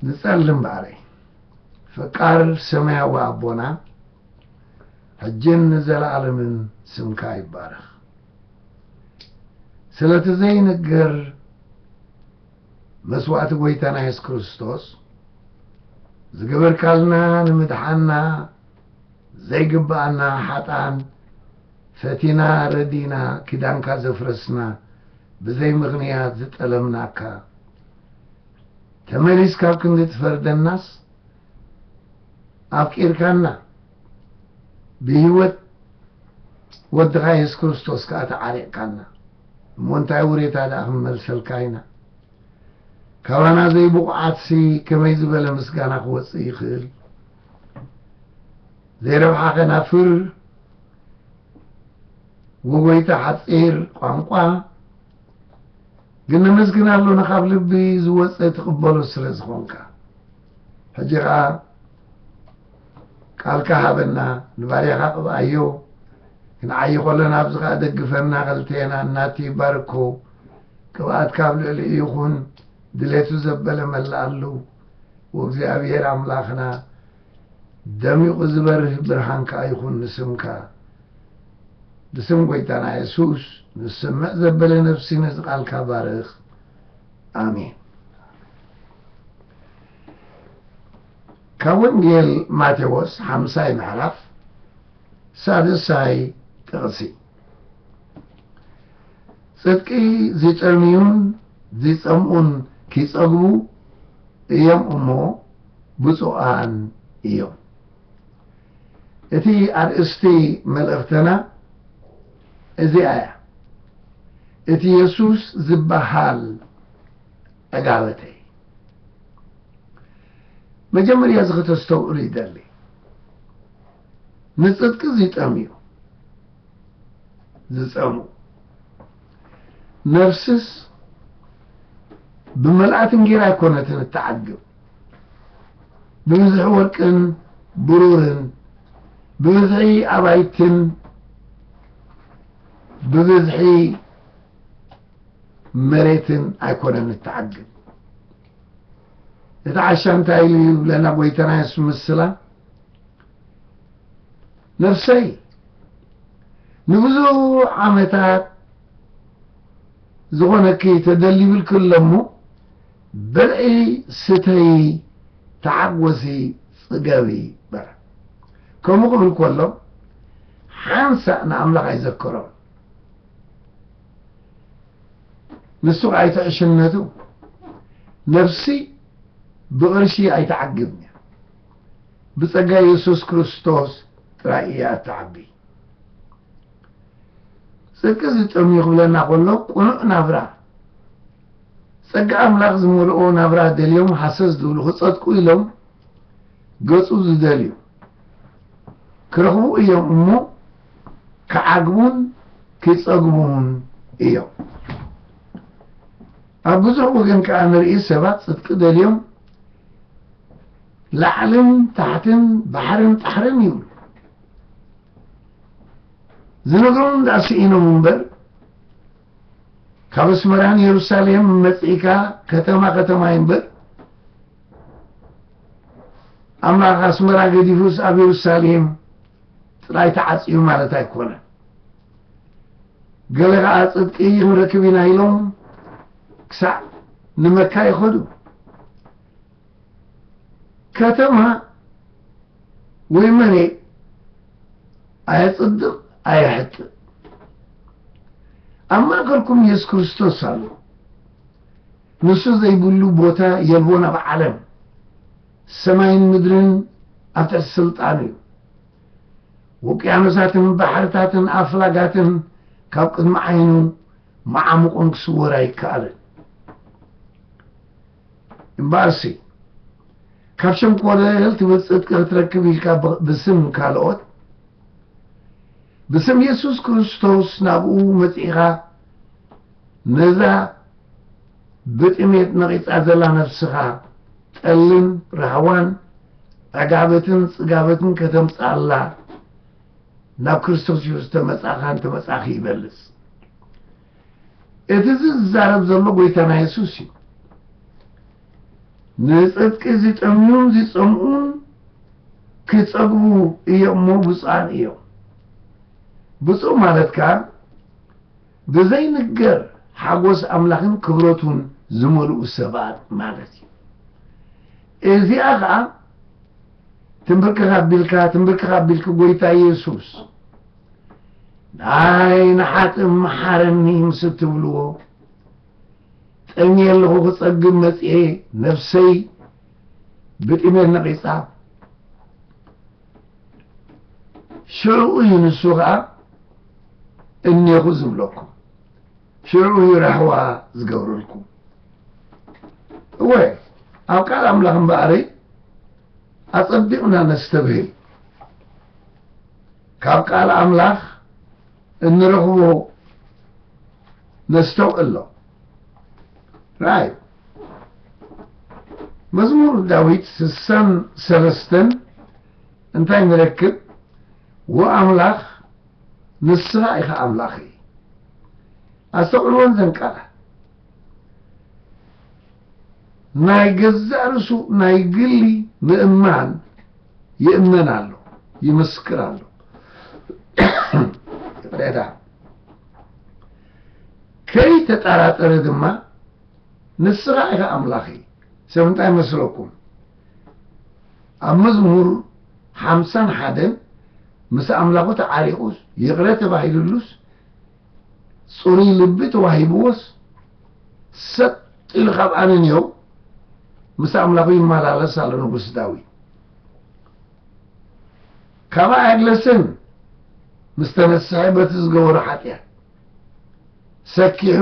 ንጸሊ እምበኣረይ። ፈቃር ሰማያዊ ኣቦና፣ ሕጅን ንዘለኣለምን ስምካ ይባረኽ። ስለቲ ዘይንገር መስዋእቲ ጎይታና የሱስ ክርስቶስ ዝገበርካልና ንምድሓና ዘይግብኣና ሓጥኣን ፈቲና ረዲና ኪዳንካ ዘፍረስና ብዘይ ምኽንያት ዝጠለምናካ ተመሊስካ ኣብ ክንዲ ትፈርደናስ ኣፍቂርካና ብህይወት ወድኻ የሱስ ክርስቶስ ከኣ ተዓሪቕካና። እሞ እንታይ ውሬታ ደኣ ክንመልሰልካ ኢና? ካባና ዘይብቑዓትሲ ከመይ ዝበለ ምስጋና ክወጽእ ይኽእል? ዘይረብሓ ከናፍር ወጎይታ ሓጺር ቋንቋ ግን ነመስግን ኣሎና፣ ካብ ልቢ ዝወጸ ትቕበሎ ስለ ዝኾንካ። ሕጂ ኸኣ ቃልካ ሃበና፣ ንባርያኻ ቅብኣዮ። ክንዓዪ ከሎና ኣብዚ ኸኣ ደግፈና፣ ክልቴና እናቲ ይባርኮ። ቅብኣትካ ኣብ ልዕሊኡ ይኹን፣ ድሌቱ ዘበለ መላኣሉ። ወእግዚኣብሔር ኣምላኽና ደሚቑ ዝበርህ ብርሃን ከኣ ይኹን ንስምካ። ብስም ጎይታና የሱስ ንስምዕ ዘበለ ነፍሲ ነዚ ቃልካ ባርኽ። ኣሜን። ካብ ወንጌል ማቴዎስ ሓምሳይ ምዕራፍ ሳድሳይ ጥቕሲ። ጽድቂ ዝጠምዩን ዝጸምኡን ኪጸግቡ እዮም እሞ ብፁዓን እዮም። እቲ ኣርእስቲ መልእኽትና እዚኣ እያ። እቲ የሱስ ዝበሃል ዕጋበተይ። መጀመርያ እዚ ከተስተውዕሉ ይደሊ። ንጽድቂ ዝጠምዩ፣ ዝጸምኡ። ነፍስስ ብመልኣት እንጌራ ኣይኮነትን እትዓግብ። ብብዝሒ ወርቅን ብሩርን፣ ብብዝሒ ኣባይትን፣ ብብዝሒ መሬትን ኣይኮነን እትዓግብ። እቲ ዓሻ እንታይ ኢሉ ይብለና ጎይታና የሱስ ምስላ? ነፍሰይ ንብዙሕ ዓመታት ዝኾነኪ ተደሊብልኪ ኣሎ እሞ ብልዒ፣ ስተዪ፣ ተሓጎሲ፣ ጽገቢ በላ። ከምኡ ክብል ከሎ ሓንሳእ ንኣምላኽ ኣይዘከሮን። ንሱ ከኣ ኣይትዕሽነቱ። ነፍሲ ብቕርሺ ኣይትዓግብን እያ። ብጸጋ የሱስ ክርስቶስ ጥራይ እያ እትዓቢ። ጽድቂ ዝጠምዩ ክብለና ከሎ ቅኑዕ ናብራ፣ ጸጋ ኣምላኽ ዝመልኦ ናብራ ደልዮም ሃሰስ ዝብሉ ክጸድቁ ኢሎም ገጹ ዝደልዩ ክረኽቡ እዮም እሞ ክዓግቡን ክጸግቡን እዮም። ኣብ ብዙሕ ወገን ከኣ ንርኢ ሰባት ጽድቂ ደልዮም ላዕልን ታሕትን ባሕርን ጣሕርን ይብሉ። ዝነግሮም ደኣ ስኢኖም እምበር ካብ ኣስመራን የሩሳሌም መጺእካ ከተማ ከተማ እምበር ኣምላኽ ኣስመራ ገዲፉስ ኣብ የሩሳሌም ጥራይ ተዓጽዩ ማለት ኣይኮነን። ገለ ኸኣ ጽድቂ ክንረክብ ኢና ኢሎም ክሳዕ ንመካ ይኸዱ። ከተማ ወይ መሬት ኣየጽድቕ ኣየሕጥእ። ኣብ ማእከልኩም የሱስ ክርስቶስ ኣሎ። ንሱ ዘይብሉ ቦታ የልቦን ኣብ ዓለም። ሰማይን ምድርን ኣብ ትሕቲ ስልጣኑ እዩ። ውቅያኖሳትን ባሕርታትን ኣፍላጋትን ካብ ቅድሚ ዓይኑ መዓሙቖም ክስወር ኣይከኣልን። እምበኣርሲ ካብ ሸንኮለል ትብል ጽድቂ ክትረክብ ኢልካ ብ-፣ ብስም ካልኦት፣ ብስም የሱስ ክርስቶስ ናብኡ መጺእኻ ነዛ ብጥሜት ነቒጻ ዘላ ነፍስኻ ጠልን ራህዋን ዕጋበትን ጽጋበትን ከተምጽኣላ ናብ ክርስቶስ ኢየሱስ ተመጻእካን ተመጻእኪ ይበልጽ። እቲ ዝዛረብ ዘሎ ጎይታና የሱስ እዩ። ንጽድቂ ዝጠምዩን ዝጸምኡን ክጸግቡ እዮም እሞ ብፁዓን እዮም። ብፁዕ ማለት ከኣ ብዘይንገር ሓጎስ ኣምላኽን ክብረቱን ዝመልኡ ሰባት ማለት እዩ። እዚኣ ኸኣ ትንብርክኽ ኣቢልካ፣ ትንብርክኽ ኣቢልኪ፣ "ጎይታ የሱስ፣ ናይ ንሓጥእ መሓረኒ" ምስ እትብልዎ፣ "ጠምየ ኣለኹ፣ ክጸግብ መጺኤ፣ ነፍሰይ ብጥሜት ነቒጻ"፣ ሽዑ እዩ ንሱ ኸኣ "እኔኹ" ዝብለኩም። ሽዑ እዩ ራህዋ ዝገብረልኩም። እወ፣ ኣብ ቃል ኣምላኽ እምበኣረይ ኣጸቢቕና ነስተብህል። ካብ ቃል ኣምላኽ እንረኽቦ ነስተውዕሎ። ራይ፣ መዝሙር ዳዊት ስሳን ሰለስተን እንታይ ንረክብ? "ወኣምላኽ ንስኻ ኢኻ ኣምላኸይ።" ኣስተውዕልወን ዘን ቃላት። ናይ ገዛእ ርእሱ ናይ ግሊ ምእማን ይእመን ኣሎ፣ ይምስክር ኣሎ። ይቕሬታ። ከይተጠራጠረ ድማ "ንስኻ ኢኻ ኣምላኸይ።" ሰብ እንታይ መስለኩም? ኣብ መዝሙር ሓምሳን ሓደን ምስ ኣምላኹ ተዓሪቑስ፣ ይቕረ ተባሂሉሉስ፣ ጽሩይ ልቢ ተዋሂብዎስ፣ ሰጥ ኢሉ ካብ ኣነንየው ምስ ኣምላኹ ይመላለስ ኣሎ ንጉስ ዳዊት። ካብኣ ኣይግለስን፣ ምስ ተነስሐ በቲ ዝገበሮ ሓጢኣት ሰኪሑ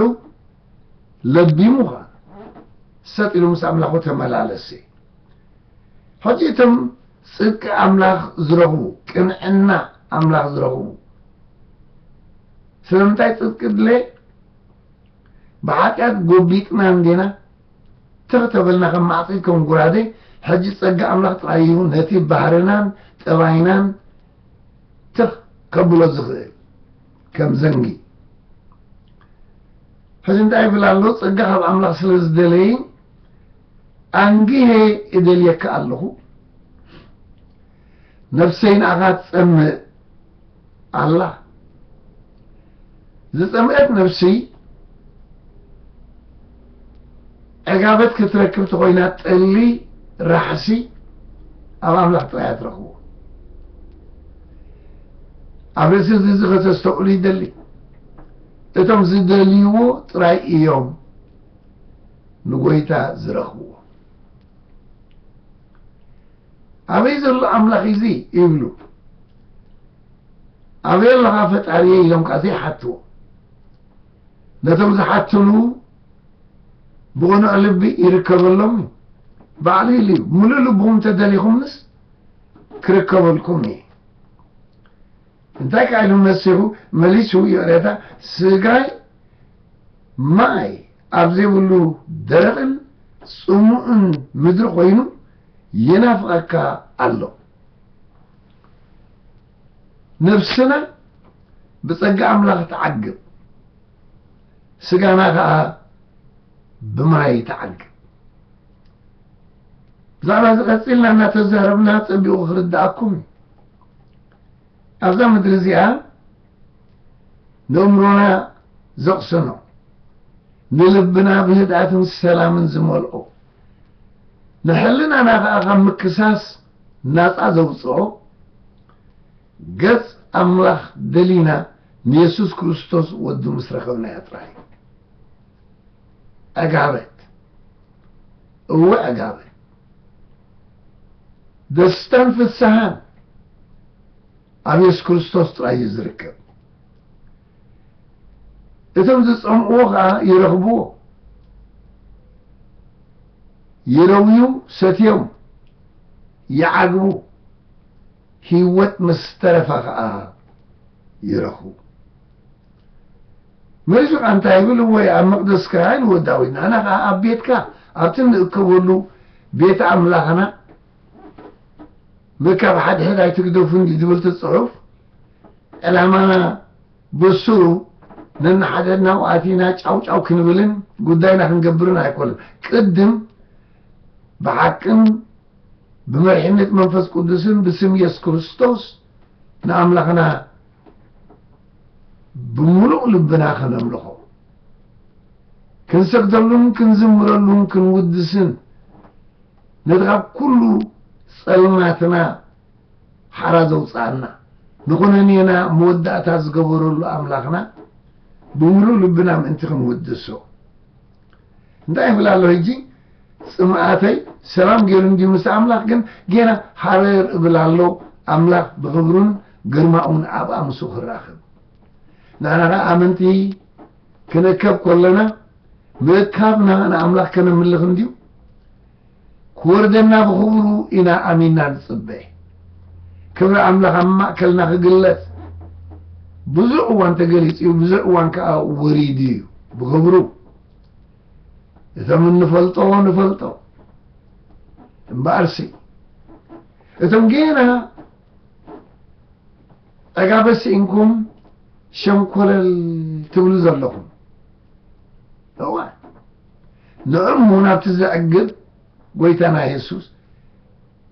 ለቢሙ ኸኣ ሰጥ ኢሉ ምስ ኣምላኹ ተመላለሰ። ሕጂ እቶም ጽድቂ ኣምላኽ ዝረኽቡ፣ ቅንዕና ኣምላኽ ዝረኽቡ፣ ስለምንታይ ጽድቂ ድለ? ብሓጢኣት ጎቢጥና እንዴና፣ ትኽ ተበልና ከም ማዕጺድ ከም ጉራደ። ሕጂ ጸጋ ኣምላኽ ጥራይ እዩ ነቲ ባህርናን ጠባይናን ትኽ ከብሎ ዝኽእል፣ ከም ዘንጊ። ሕጂ እንታይ ይብል ኣሎ? "ጸጋ ካብ ኣምላኽ ስለ ዝደለየ ኣንጊሄ እደልየካ ኣለኹ፣ ነፍሰይ ንኣኻ ትጸምእ ኣላ። ዝጸምአት ነፍሲ ዕጋበት ክትረክብ ተኾይና፣ ጠሊ ራሕሲ ኣብ ኣምላኽ ጥራይ እያ ትረኽቦ።" ኣብ ርእሲ እዚ፣ እዚ ከተስተውዕሉ ይደሊ። እቶም ዝደልይዎ ጥራይ እዮም ንጎይታ ዝረኽብዎ። "ኣበይ ዘሎ ኣምላኽ እዚ?" ይብሉ። "ኣበይ ኣለኻ ፈጣሪየ?" ኢሎም ከኣ ዘይሓትዎ። ነቶም ዝሓትሉ ብቕኑዕ ልቢ ይርከበሎም እዩ። ባዕሉ ኢሉ እዩ፣ "ምሉእ ልብኹም እንተደሊኹምንስ ክርከበልኩም እዩ።" እንታይ ከኣ ኢሉ መሲኹ፣ መሊሱ፣ ይቕሬታ፣ "ስጋይ ማይ ኣብ ዘይብሉ ደረቕን ጽሙእን ምድሪ ኮይኑ ይናፍቐካ ኣሎ።" ነፍስና ብጸጋ ኣምላኽ ትዓግብ፣ ስጋና ከኣ ብማይ ትዓግብ። ብዛዕባ እዚ ቀጺልና እናተዛረብና ጸቢቑ ክርድኣኩም እዩ። ኣብዛ ምድሪ እዚኣ ንእምሮና ዘቕሰኖ፣ ንልብና ብህድኣትን ሰላምን ዝመልኦ፣ ንሕልናና ከኣ ካብ ምክሳስ ናጻ ዘውጽኦ፣ ገጽ ኣምላኽ ደሊና ንየሱስ ክርስቶስ ወዱ ምስ ረኸብና እያ ጥራይ። ዕጋበት፣ እወ ዕጋበት፣ ደስታን ፍስሃን ኣብ የሱስ ክርስቶስ ጥራይ እዩ ዝርከብ። እቶም ዝጸምእዎ ኸኣ ይረኽብዎ፣ ይረውዩ፣ ሰትዮም ይዓግቡ፣ ህይወት ምስ ተረፋ ኸኣ ይረኽቡ። መሊሱ ኸኣ እንታይ ይብል? እወ ኣብ መቕደስካ ኢልዎ ዳዊት፣ ንሕና ኸኣ ኣብ ቤትካ፣ ኣብቲ እንእከበሉ ቤት ኣምላኽና ምእካብ ሓድሕድ ኣይትግደፉ እንዲ ዝብል እቲ ጽሑፍ፣ ዕላማና ብስሩ ነንሓድሕድና ኣብኡ ኣቲና ጫው ጫው ክንብልን ጉዳይና ክንገብርን ኣይኮነን። ቅድም ብሓቅን ብመሪሕነት መንፈስ ቅዱስን ብስም የሱስ ክርስቶስ ንኣምላኽና ብምሉእ ልብና ከነምልኾ፣ ክንሰግደሉን ክንዝምረሉን ክንውድስን፣ ነቲ ካብ ኩሉ ጸልማትና ሓራ ዘውጽኣና፣ ንኹነኔና መወዳእታ ዝገበረሉ ኣምላኽና ብምሉእ ልብና ምእንቲ ክንውድሶ። እንታይ ይብል ኣሎ ሕጂ? ጽምኣተይ ሰላም ገይሩ እንድዩ ምስ ኣምላኽ፣ ግን ጌና ሃረር እብል ኣሎ፣ ኣምላኽ ብኽብሩን ግርማኡን ኣብኣ ምስኡ ክራኸብ። ንሕና ኸኣ ኣመንቲ ክንእከብ ከለና፣ ምእካብና ንኣምላኽ ከነምልኽ እንድዩ። ክወርደና ብኽብሩ ኢና ኣሚንና ንጽበ። ክብሪ ኣምላኽ ኣብ ማእከልና ክግለጽ ብዙሕ እዋን ተገሊጹ እዩ፣ ብዙሕ እዋን ከኣ ወሪዱ እዩ ብኽብሩ። እቶም እንፈልጦ ንፈልጦ እምበኣርሲ፣ እቶም ጌና ዕጋበ ስኢንኩም ሸንኮለል ትብሉ ዘለኹም፣ እዋ፣ ንዑ እሞ ናብቲ ዘዕግብ ጐይታና የሱስ፣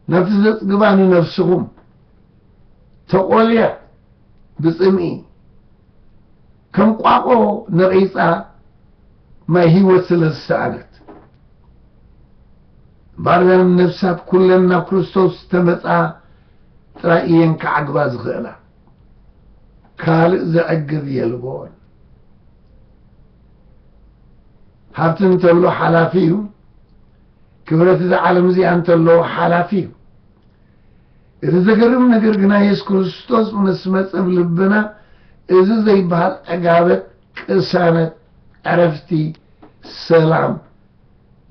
ናብቲ ዘጽግባ ንነፍስኹም ተቖልያ ብጽምኢ፣ ከም ቋቖ ነቒጻ ማይ ህይወት ስለ ዝሰኣነት። እምበኣር ነፍሳት ኩለን ናብ ክርስቶስ ዝተመጻ ጥራይ እየን ክዓግባ ዝኽእላ። ካልእ ዘዕግብ የልቦን። ሃብቲ እንተሎ ሓላፊ እዩ። ክብረት እዛ ዓለም እዚኣ እንተሎ ሓላፊ እዩ። እቲ ዘገርም ነገር ግና የሱስ ክርስቶስ ምስ መጸ ኣብ ልብና እዚ ዘይበሃል ዕጋበት፣ ቅሳነት፣ ዕረፍቲ፣ ሰላም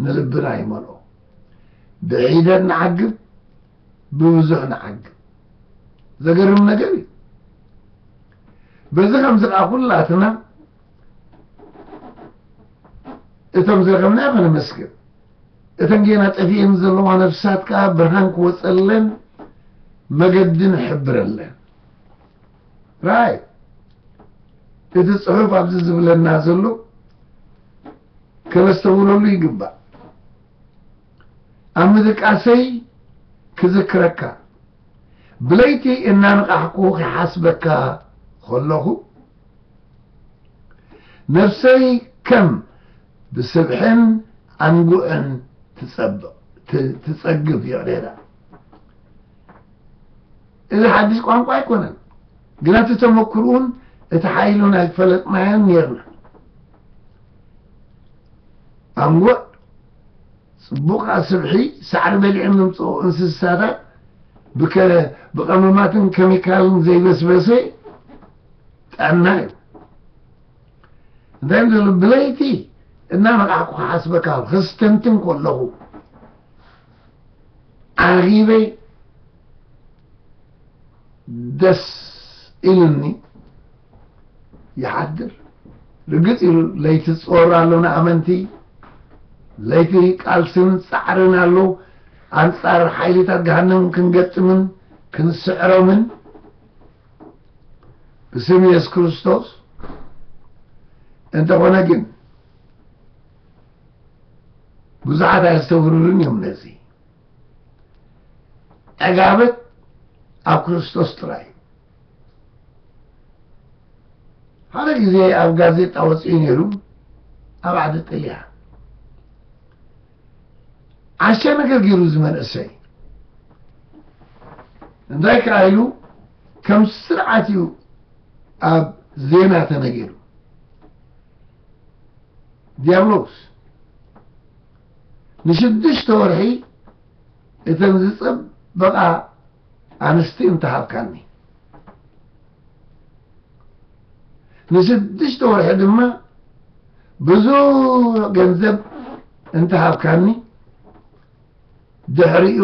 ንልብና ይመልኦ። ብሒደት ንዓግብ፣ ብብዙሕ ንዓግብ። ዘገርም ነገር እዩ። በዚ ከምዚ ከኣ ኩላትና እቶም ዝረኸብናዮ ከነመስግን፣ እተን ጌና ጠፊኤን ዘለዋ ነፍሳት ከኣ ብርሃን ክወጸለን መገዲ ንሕብረለን። ራይ እቲ ጽሑፍ ኣብዚ ዝብለና ዘሎ ከነስተውለሉ ይግባእ። ኣብ ምድቃሰይ ክዝክረካ፣ ብለይቲ እናነቓሕኩ ክሓስበካ ከለኹ፣ ነፍሰይ ከም ብስብሕን ኣንጉዕን ትጸብቕ፣ ት-፣ ትጸግብ፣ ይቕሬታ። እዚ ሓድሽ ቋንቋ ኣይኮነን፣ ግና እቲ ተመክሮኡን እቲ ሓይሉን ኣይፈለጥናዮን ኔርና። ኣንጉዕ ጽቡቕ ስብሒ ሳዕሪ በሊዖም ዘምጽኦ እንስሳታት ብከ-፣ ብቐመማትን ኬሚካልን ዘይበስበሰ ጥዕና እዩ። እንታይ ዘሎ ብለይቲ እናነቓሕኩ ክሓስበካ ክስተንትን ከለኹ ዓጊበ ደስ ኢሉኒ ይሓድር። ርግጽ ኢሉ ለይቲ ጾር ኣሎ ንኣመንቲ፣ ለይቲ ቃልስን ጻዕርን ኣሎ ኣንጻር ሓይልታት ገሃነም ክንገጥምን ክንስዕሮምን ብስም የሱስ ክርስቶስ። እንተኾነ ግን ብዙሓት ኣየስተብህሉሉን እዮም ነዚ። ዕጋበት ኣብ ክርስቶስ ጥራይ እዩ። ሓደ ግዜ ኣብ ጋዜጣ ወጺኡ ነይሩ፣ ኣብ ዓዲ ጥልያን። ዓሻ ነገር ገይሩ እዚ መንእሰይ። እንታይ ከኣ ኢሉ ከም ስርዓት እዩ ኣብ ዜና ተነጊሩ። ዲያብሎስ ንሽዱሽተ ወርሒ እተን ዝጸበቓ ኣንስቲ እንተሃብካኒ፣ ንሽዱሽተ ወርሒ ድማ ብዙሕ ገንዘብ እንተሃብካኒ፣ ድሕሪኡ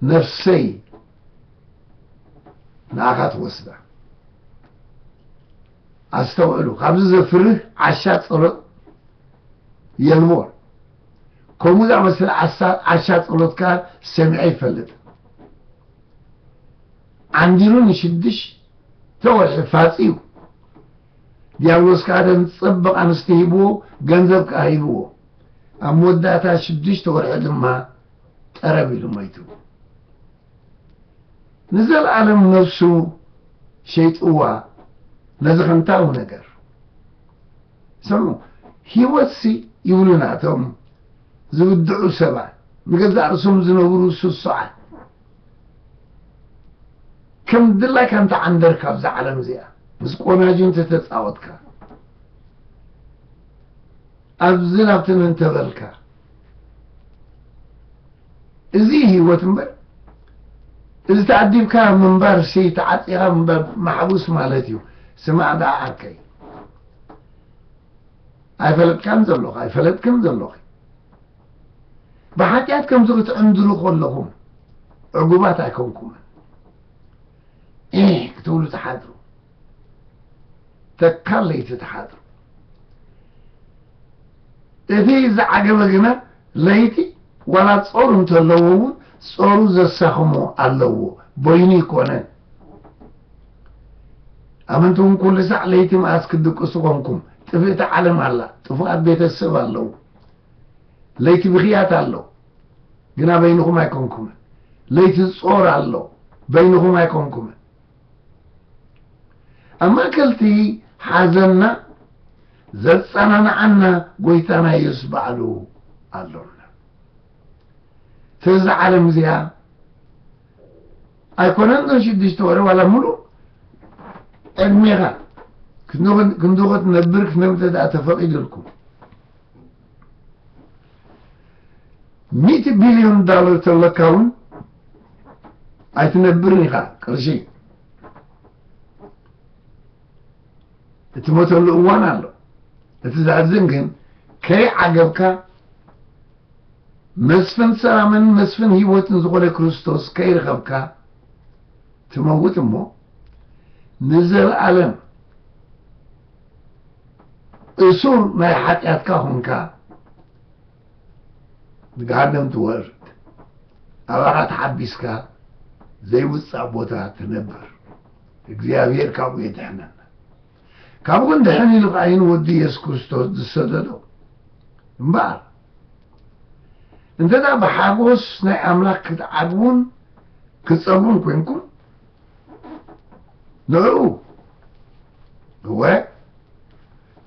ነፍሰይ ንኣኻ ትወስዳ። ኣስተውዕሉ፣ ካብዚ ዘፍርህ ዓሻ ጸሎት የልቦን። ከምኡ ዝኣመሰለ ዓሳ-፣ ዓሻ ጸሎት ከኣ ሰሚዐ ይፈልጥ። ዓንዲሩ ንሽዱሽተ ወርሒ ፋጽዩ። ዲያብሎስ ከኣ እተን ጸበቕ ኣንስቲ ሂብዎ፣ ገንዘብ ከኣ ሂብዎ። ኣብ መወዳእታ ሽዱሽተ ወርሒ ድማ ጠረብ ኢሉ ሞይቱ። ንዘለኣለም ነፍሱ ሸይጥዋ ነዚ ከንታዊ ነገር። ስምዑ፣ ህይወትሲ ይብሉ ናቶም ዝብድዑ ሰባት፣ ንገዛእ ርእሶም ዝነብሩ ስሱዓት። ከም ድላይካ እንተ ዓንደርካ ኣብዛ ዓለም እዚኣ፣ ምስ ቆናጁ እንተ ተጻወትካ፣ ኣብዚ ናብትን እንተበልካ፣ እዚ ህይወት እምበር፣ እዚ ተኣዲብካ ምንባር ሲ፣ ተዓጺኻ ምንባር ማሕቡስ ማለት እዩ። ስማዕ ደኣ ዓርከይ፣ ኣይፈለጥካን ዘሎኻ፣ ኣይፈለጥክን ዘሎኺ። ብሓጢኣት ከምዚ ክትዕንድሩ ከለኹም ዕጉባት ኣይኮንኩምን። ኤህ ክትብሉ ትሓድሩ። ተካል ለይቲ ትሓድሩ። እቲ ዝዓገበ ግና ለይቲ ዋላ ጾር እንተለዎ እውን ጾሩ ዘሳኽሞ ኣለዎ። በይኑ ይኮነን። ኣመንቲ እውን ኩሉ ሳዕ ለይቲ መኣስ ክትድቅሱ ኮንኩም። ጥፍእቲ ዓለም ኣላ። ጥፉኣት ቤተሰብ ኣለዉ። ለይቲ ብኽያት ኣሎ። ግና በይንኹም ኣይኮንኩምን። ለይቲ ጾር ኣሎ። በይንኹም ኣይኮንኩምን። ኣብ ማእከል እቲ ሓዘንና ዘጸናንዓና ጎይታና የሱስ ባዕሉ ኣሎና። እዛ ዓለም እዚኣ ኣይኮነን እዞን ሽዱሽተ ወረ ዋላ ሙሉእ ዕድሜኻ ክንድኹ፣ ክንድኹ ክትነብር ክትነብር እንተ ደኣ ተፈቒዱልኩም፣ ሚእቲ ቢልዮን ዳለር ተለካ እውን ኣይትነብርን ኢኻ። ቅርሺ እትሞተሉ እዋን ኣሎ። እቲ ዘሕዝን ግን ከይዓገብካ መስፍን ሰላምን መስፍን ህይወትን ዝኾነ ክርስቶስ ከይረኸብካ ትመውት እሞ ንዘለኣለም እሱር ናይ ሓጢኣትካ ኾንካ ንገሃነም ትወርድ። ኣባኻ ተሓቢስካ ዘይውጻእ ቦታ ትነብር። እግዚኣብሔር ካብኡ የድሕነና። ካብኡ ክንድሕን ኢሉ ከኣ እዩ ንወዱ የሱስ ክርስቶስ ዝሰደዶ። እምበኣር እንተ ደኣ ብሓጎስ ናይ ኣምላኽ ክትዓግቡን ክትጸግቡን ኮንኩም፣ ንዕኡ፣ እወ፣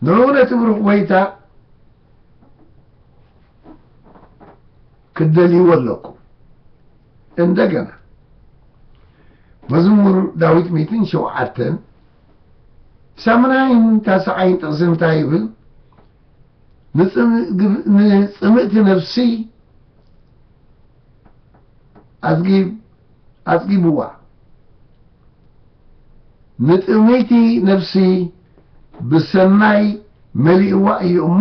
ንዕኡ ነቲ ብሩኽ ጐይታ ክትደልይዎ ኣለኩም። እንደገና፣ መዝሙር ዳዊት ሚእትን ሸውዓተን፣ ሻምናይን ታስዓይን ጥቕሲ እንታይ ይብል? ንጽም-፣ ግብ-፣ ንጽምእቲ ነፍሲ ኣጽጊብ-፣ ኣጽጊብዋ። ንጥምይቲ ነፍሲ ብሰናይ መሊእዋ እዩ እሞ፣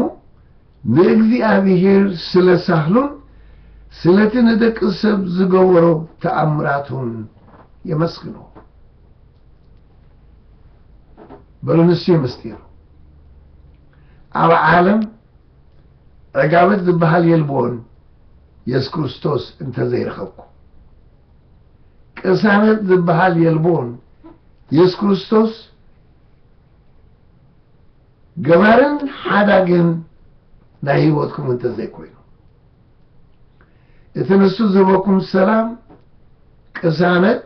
ንእግዚኣብሔር ስለ ሳህሉን ስለቲ ንደቂ ሰብ ዝገበሮ ተኣምራቱን የመስግኖ። በሉ፣ ንሱ እዩ ምስጢሩ። ኣብ ዓለም ዕጋበት ዝበሃል የልቦን፣ የሱስ ክርስቶስ እንተ ዘይረኸብኩ። ቅሳነት ዝበሃል የልቦን፣ የሱስ ክርስቶስ ገባርን ሓዳግን ናይ ህይወትኩም እንተ ዘይኮይኑ። እቲ ንሱ ዝህበኩም ሰላም፣ ቅሳነት፣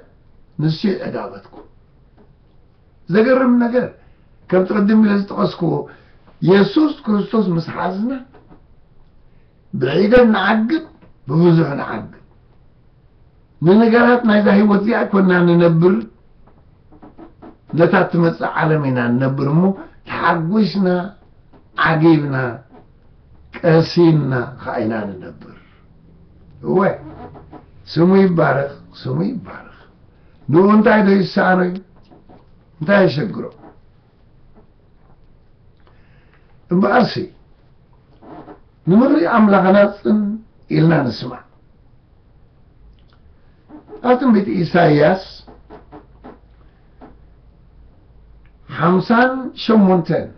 ንሱ እዩ ዕጋበትኩም። ዘገርም ነገር፣ ከምቲ ቅድም ኢለ ዝጠቐስክዎ፣ የሱስ ክርስቶስ ምስ ሓዝና፣ ብሒደት ንዓግብ፣ ብብዙሕ ንዓግብ። ንነገራት ናይዛ ህይወት እዚኣ ኣይኮንና ንነብር፣ ነታ እትመጽእ ዓለም ኢና ንነብር እሞ፣ ተሓጒስና፣ ዓጊብና፣ ቀሲንና ኸኣ ኢና ንነብር። እወ፣ ስሙ ይባረኽ፣ ስሙ ይባረኽ። ንኡ እንታይ ዶ ይሰኣኖ እዩ? እንታይ የሸግሮ? እምበኣርሲ፣ ንምኽሪ ኣምላኽና ጽን ኢልና ንስማዕ። ኣብ ትንቢት ኢሳይያስ ሓምሳን ሸሞንተን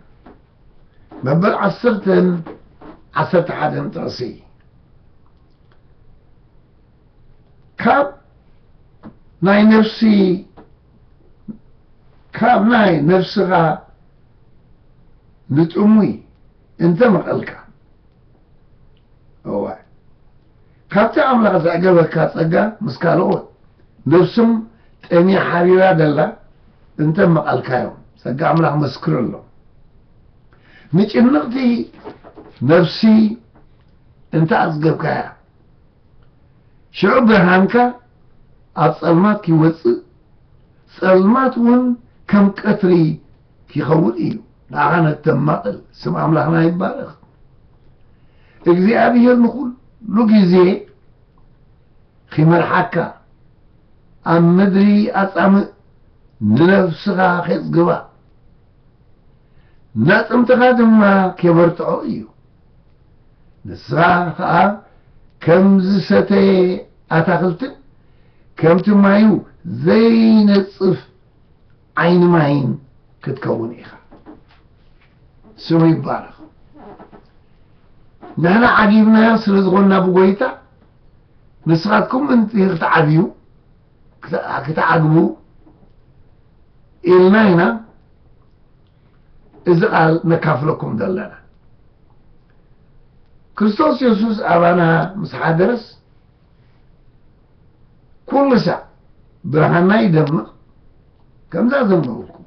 መበል ዓሰርተን ዓሰርተ ሓደን ጥቕሲ፣ ካብ ናይ ነፍሲ፣ ካብ ናይ ነፍስኻ ንጥሙይ እንተ መቐልካ፣ ካብቲ ኣምላኽ ዘዕገበካ ጸጋ ምስ ካልኦት ነብሶም ጠምያ ሓሪራ ደላ እንተ መቓልካዮም፣ ጸጋ ኣምላኽ መስክረሎም። ንጭንቕቲ ነብሲ እንተ ኣጽገብካያ፣ ሽዑ ብርሃንካ ኣብ ጸልማት ኪወጽእ፣ ጸልማት እውን ከም ቀትሪ ኪኸውን እዩ። ንኣኻ ነተማቕል፣ ስም ኣምላኽና ይባረኽ። እግዚኣብሔር ንኹሉ ግዜ ኺመርሓካ፣ ኣብ ምድሪ ኣጻምእ፣ ንነፍስኻ ኼጽግባ፣ ነጽምትኻ ድማ ኬበርትዖ እዩ። ንስኻ ኸኣ ከም ዝሰተየ ኣታኽልትን ከምቲ ማዩ ዘይነጽፍ ዓይኒ ማይን ክትከውን ኢኻ። ስሙ ይባረኽ። ንሕና ዓጊብናዮ ስለ ዝኾንና ብጎይታ፣ ንስኻትኩም ምእንቲ ክትዓብዩ፣ ክተ-፣ ክትዓግቡ ኢልና ኢና እዚ ቃል ነካፍለኩም ዘለና። ክርስቶስ የሱስ ኣባና ምስ ሓደረስ፣ ኩሉ ሳዕ ብርሃንና ይደምቕ፣ ከምዛ ዘንበብኩም።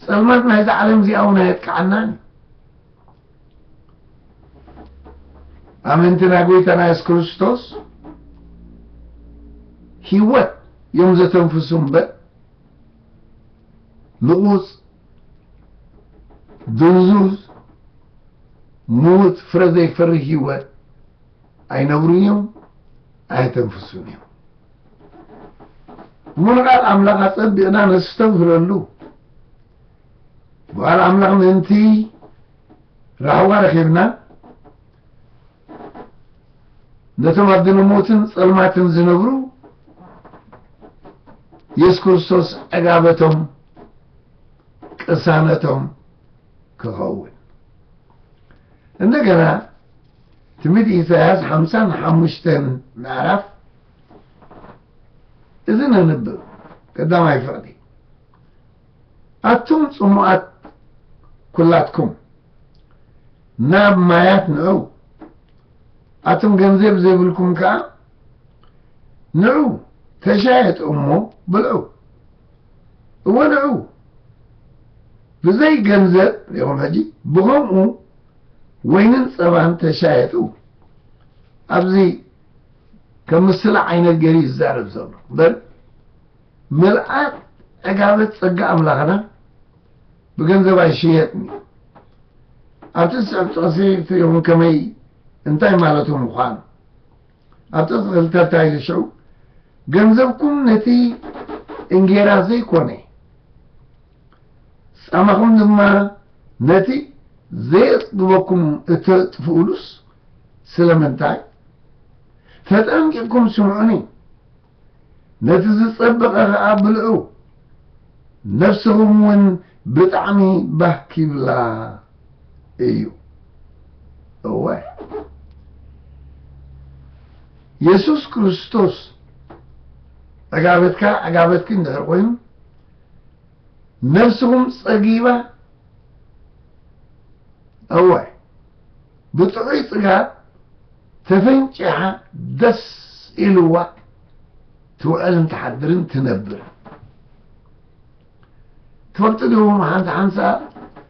ጸልማት ናይዛ ዓለም እዚኣ እውን ኣየጥቅዓናን እዩ። ኣመንቲ ናይ ጎይታና የሱስ ክርስቶስ ህይወት እዮም ዘተንፍሱ እምበር፣ ንቑጽ፣ ድንዙዝ፣ ምዉት፣ ፍረ ዘይፈሪ ህይወት ኣይነብሩን እዮም፣ ኣየተንፍሱን እዮም። እሞ ንቓል ኣምላኽ ኣጸቢቕና ነስተብህለሉ። ብቓል ኣምላኽ ምእንቲ ራህዋ ረኺብና፣ ነቶም ኣብ ድንሞትን ጸልማትን ዝነብሩ፣ የሱስ ክርስቶስ ዕጋበቶም፣ ቅሳነቶም ክኸውን። እንደገና ትንቢት ኢሳያስ ሓምሳን ሓሙሽተን ምዕራፍ እዚ ነንብብ። ቀዳማይ ፍቕዲ። ኣቱም ጽሙኣት ኩላትኩም ናብ ማያት ንዑ፣ ኣቱም ገንዘብ ዘይብልኩም ከኣ ንዑ ተሻየጡ እሞ ብልዑ። እወ ንዑ ብዘይ ገንዘብ፣ ሪኹም ሕጂ ብኸምኡ ወይንን ጸባን ተሻየጡ። ኣብዚ ከም ምስላ ዓይነት ገይሩ ይዛረብ ዘሎ እምበር፣ ምልኣት ዕጋበት ጸጋ ኣምላኽና ብገንዘብ ኣይሽየጥን እዩ። ኣብቲ ዝስዕብ ጥቕሲ ትሪኹም ከመይ፣ እንታይ ማለቱ ምዃኑ። ኣብ ጥቕሲ ክልተ እንታይ ኢሉ ሽዑ፣ ገንዘብኩም ነቲ እንጌራ ዘይኮነ፣ ጻማኹም ድማ ነቲ ዘየጽግበኩም እተጥፍኡሉስ ስለምንታይ? ተጠንቂቕኩም ስምዑኒ፣ ነቲ ዝጸበቐ ኸኣ ብልዑ፣ ነፍስኹም እውን ብጣዕሚ ባህ ኪብላ እዩ። እወ፣ የሱስ ክርስቶስ ዕጋበትካ ዕጋበትኪ እንድሕር ኮይኑ፣ ነፍስኹም ጸጊባ፣ እወ፣ ብጥዑይ ጽጋብ ተፈንጪሓ ደስ ኢልዋ ትውዕልን ትሓድርን ትነብር። ትፈልጡ ዲኹም፣ ሓንቲ ሓንሳ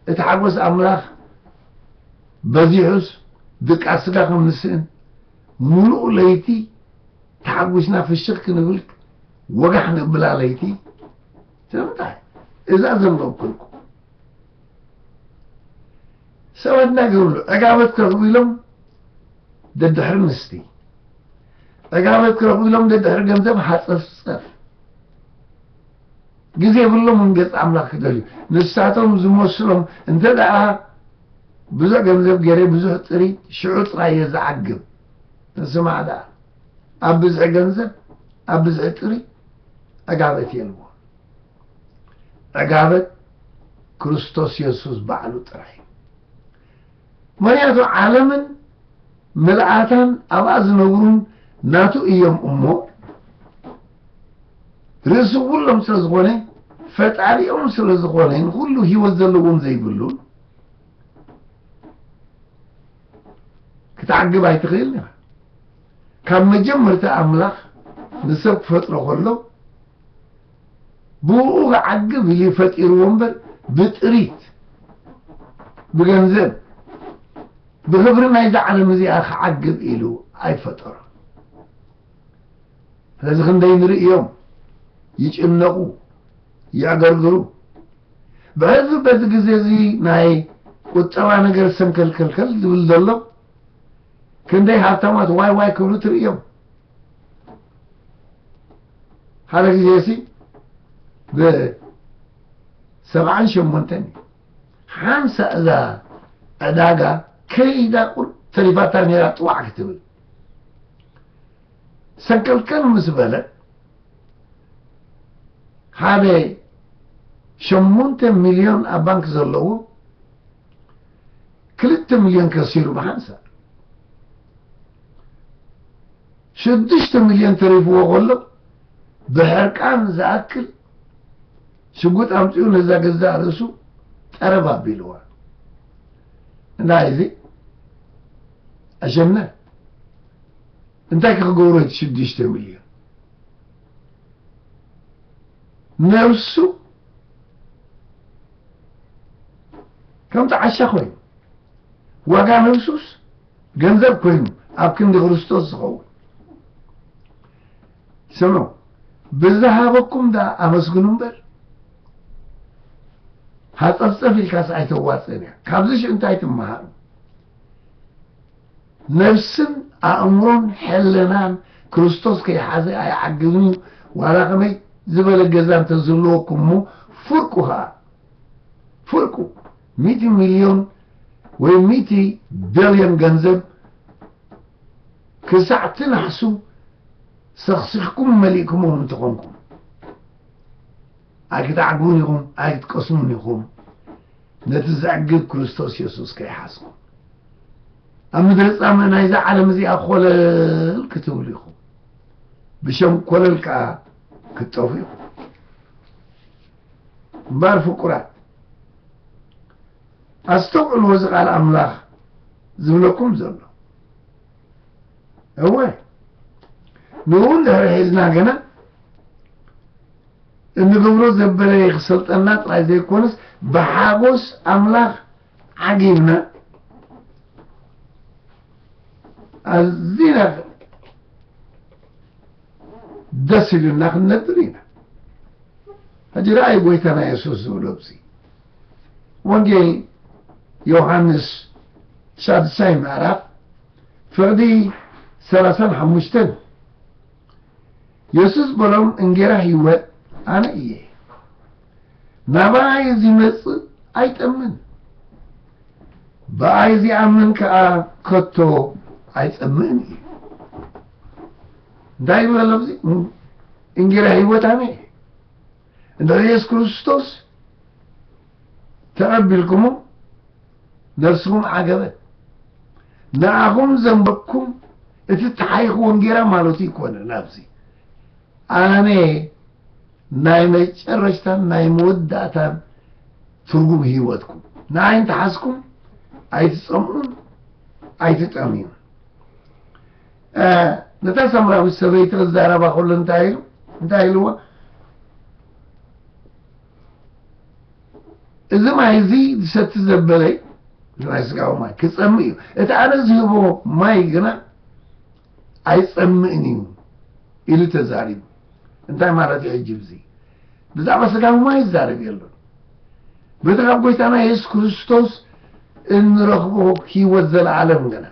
እቲ ሓጎስ ኣምላኽ በዚሑስ ድቃስ ስጋ ከም ንስእን፣ ምሉእ ለይቲ ተሓጒስና ፍሽኽ ክንብል ወጋሕ ነብላ ለይቲ። ስለምንታይ? እዛ ዘንበብኩልኩም። ሰባት እንታይ ገብሩ? ዕጋበት ክረኽቡ ኢሎም ደድሕሪ ምስቲ፣ ዕጋበት ክረኽቡ ኢሎም ደድሕሪ ገንዘብ ሃጸፍጸፍ። ግዜ የብሎምን ገጽ ኣምላኽ ክደልዩ። ንሳቶም ዝመስሎም እንተ ደኣ ብዙሕ ገንዘብ ገይረ፣ ብዙሕ ጥሪት፣ ሽዑ ጥራይ እየ ዝዓግብ። ንስማዕ ደኣ፣ ኣብ ብዝሒ ገንዘብ፣ ኣብ ብዝሒ ጥሪት ዕጋበት የልቦን። ዕጋበት ክርስቶስ የሱስ ባዕሉ ጥራይ እዩ። ምኽንያቱ ዓለምን ምልኣታን ኣብኣ ዝነብሩን ናቱ እዮም እሞ፣ ርእሲ ኩሎም ስለ ዝኾነ፣ ፈጣሪኦም ስለ ዝኾነ፣ ንኹሉ ህይወት ዘለዎን ዘይብሉን፣ ክትዓግብ ኣይትኽእልን ኢኻ። ካብ መጀመርታ ኣምላኽ ንሰብ ክፈጥሮ ከሎ፣ ብኡ ክዓግብ ኢሉ ፈጢርዎ እምበር፣ ብጥሪት፣ ብገንዘብ፣ ብኽብሪ ናይዛ ዓለም እዚኣ ክዓግብ ኢሉ ኣይፈጠሮ። ስለዚ ክንደይ ንርእዮም፣ ይጭነቑ፣ ይዕገርግሩ። ብሕዚ በዚ ግዜ እዚ ናይ ቁጠባ ነገር ሰንከልከልከል ዝብል ዘሎ፣ ክንደይ ሃብታማት ዋይ ዋይ ክብሉ ትርእዮም። ሓደ ግዜ ሲ ብሰብዓን ሸሞንተን ሓንሳ እዛ ዕዳጋ ከይዳ ቁር ተሪፋታ ነይራ ጥዋዕ ክትብል። ሰንከልከል ምስ በለ፣ ሓደ ሸሞንተ ሚልዮን ኣብ ባንክ ዘለዎ ክልተ ሚልዮን ከሲሩ ብሓንሳእ። ሽዱሽተ ሚልዮን ተሪፍዎ ከሎ፣ ብሕርቃን ዝኣክል ሽጉጥ ኣምጺኡ ነዛ ገዛእ ርእሱ ጠረብ ኣቢልዋ። እና እዚ ኣሸምነ እንታይ ክገብሮ እቲ ሽዱሽተ ሚልዮን? ነብሱ ከም ጣዓሻ ኮይኑ፣ ዋጋ ነብሱስ ገንዘብ ኮይኑ ኣብ ክንዲ ክርስቶስ ዝኸውን። ስምዑ፣ ብዝሃበኩም ደኣ ኣመስግኑ እምበር፣ ሃጸፍጸፍ ኢልካስ ኣይተዋጽእን እያ። ካብዚ ሽዑ እንታይ ትመሃሩ? ነብስን ኣእምሮን ሕልናን ክርስቶስ ከይሓዘ ኣይዓግብን እዩ። ዋላ ከመይ ዝበለ ገዛ እንተዝህልወኩም እሞ፣ ፍርቁ ኸኣ፣ ፍርቁ፣ ሚእቲ ሚልዮን ወይ ሚእቲ ቢልዮን ገንዘብ ክሳዕ ትናሕሱ ሰኽሲኽኩም መሊእኩሞም እንተኾንኩም፣ ኣይክትዓግቡን ኢኹም፣ ኣይክትቀስኑን ኢኹም። ነቲ ዘዕግብ ክርስቶስ የሱስ ከይሓዝኩም፣ ኣብ ምድሪ ጻምእ ናይዛ ዓለም እዚኣ ኮለል ክትብሉ ኢኹም፣ ብሸም ኮለል ከኣ ክትጠፍኡ ኢኹም። እምበኣር ፍቁራት፣ ኣስተውዕልዎ፣ እዚ ቃል ኣምላኽ ዝብለኩም ዘሎ። እወ፣ ንኡ እንድሕር ሒዝና ግና፣ እንገብሮ ዘበለ ክሰልጠና ጥራይ ዘይኮነስ፣ ብሓጎስ ኣምላኽ ዓጊብና፣ ኣዚና ደስ ኢሉና ክንነብር ኢና። ሕጂ ረኣይ ጎይታና የሱስ ዝብሎ፣ ኣብዚ ወንጌል ዮሃንስ ሻድሳይ ምዕራፍ ፍቕዲ ሰላሳን ሓሙሽተን፣ የሱስ በሎም፣ እንጌራ ህይወት ኣነ እየ፣ ናባይ ዝመጽእ ኣይጠምን፣ ብኣይ ዝኣምን ከኣ ከቶ ኣይጸምእን እዩ። እንታይ ይብል ኣሎ ኣብዚ? እንጌራ ህይወት ኣነ እየ። እንድሕር የሱስ ክርስቶስ ተቐቢልኩሞ፣ ነፍስኹም ዓገበት። ንኣኹም ዘንበብኩም እቲ ተሓይኽዎ እንጌራ ማለቱ ይኮነን። ኣብዚ ኣነ ናይ መጨረሽታን ናይ መወዳእታን ትርጉም ህይወትኩም። ንኣይ እንተሓዝኩም ኣይትጸምኡን ኣይትጠምዩን። እ፣ ነታ ሳምራዊት ሰበይቲ ክዛረባ ከሎ እንታይ ኢሉ? እንታይ ኢልዋ? "እዚ ማይ እዚ ዝሰቲ ዘበለ፣ እዚ ማይ ስጋዊ ማይ፣ ክጸምእ እዩ። እቲ ኣነ ዝህቦ ማይ ግና ኣይጸምእን እዩ" ኢሉ ተዛሪቡ። እንታይ ማለት እዩ ሕጂ እዚ? ብዛዕባ ስጋዊ ማይ ይዛረብ የሎን። በቲ ካብ ጎይታና የሱስ ክርስቶስ እንረኽቦ ህይወት ዘለኣለም ግና፣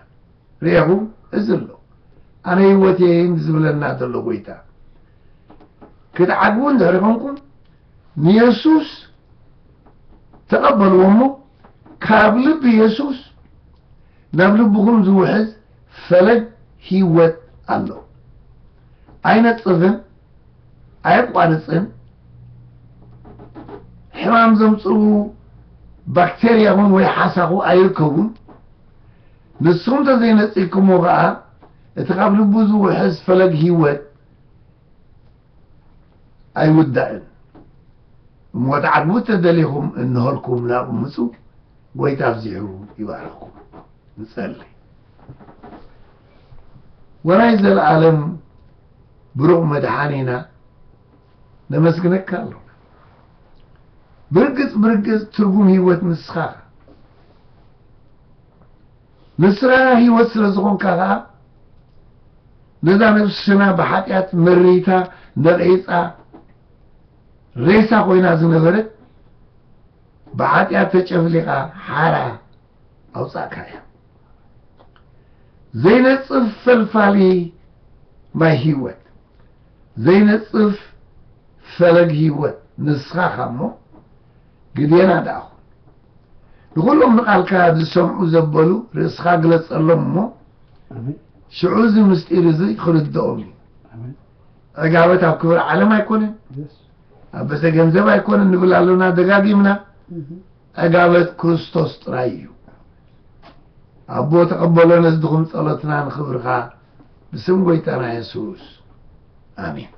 ርኢኹም፣ እዚ ኣሎ። "ኣነ ህይወት እየ" ዝብለና ዘሎ ጎይታ። ክትዓግቡ እንድሕሪ ኮንኩም፣ ንየሱስ ተቐበልዎ እሞ፣ ካብ ልቢ የሱስ ናብ ልብኹም ዝውሕዝ ፈለግ ህይወት ኣሎ። ኣይነጽፍን፣ ኣየቋርጽን። ሕማም ዘምጽኡ ባክቴርያ ይኹን ወይ ሓሳኹ ኣይርከቡን። ንስኹም እንተዘይነጺግኩሞ ኸኣ፣ እቲ ካብ ልቡ ዝውሕዝ ፈለግ ህይወት ኣይውዳእን። እሞ ክትዓግቡ እንተደሊኹም፣ እንሆልኩም፣ ናብኡ ምጹ። ጎይታ ኣብዚሑ ይባርኽኩም። ንጸሊ። ወራይ ዘለኣለም ብሩኽ መድሓኒና ነመስግነካ ኣለና። ብርግጽ ብርግጽ ትርጉም ህይወት ንስኻ ኢኻ። ንስኻ ህይወት ስለ ዝኾንካ ኸኣ ነዛ ነፍስና ብሓጢኣት መሪታ ነቒጻ ሬሳ ኮይና ዝነበረት ብሓጢኣት ተጨፍሊቓ ሓራ ኣውጻእካያ። ዘይነጽፍ ፈልፋሊ ማይ ህይወት፣ ዘይነጽፍ ፈለግ ህይወት ንስኻ ኢኻ እሞ ግዴና ደኣ ኹን። ንኹሎም ንቓልካ ዝሰምዑ ዘበሉ ርእስኻ ግለጸሎም እሞ ኣሜን። ሽዑ እዚ ምስጢር እዚ ክርድኦም እዩ። ኣሜን። ዕጋበት ኣብ ክብሪ ዓለም ኣይኮነን፣ የስ። ኣብ ቤተ ገንዘብ ኣይኮነን ንብል ኣሎና ደጋጊምና። እህ። ዕጋበት ክርስቶስ ጥራይ እዩ። ኣቦ ተቐበሎ ነዚ ድኹም ጸሎትና ንኽብርኻ ብስም ጎይታና የሱስ ኣሜን።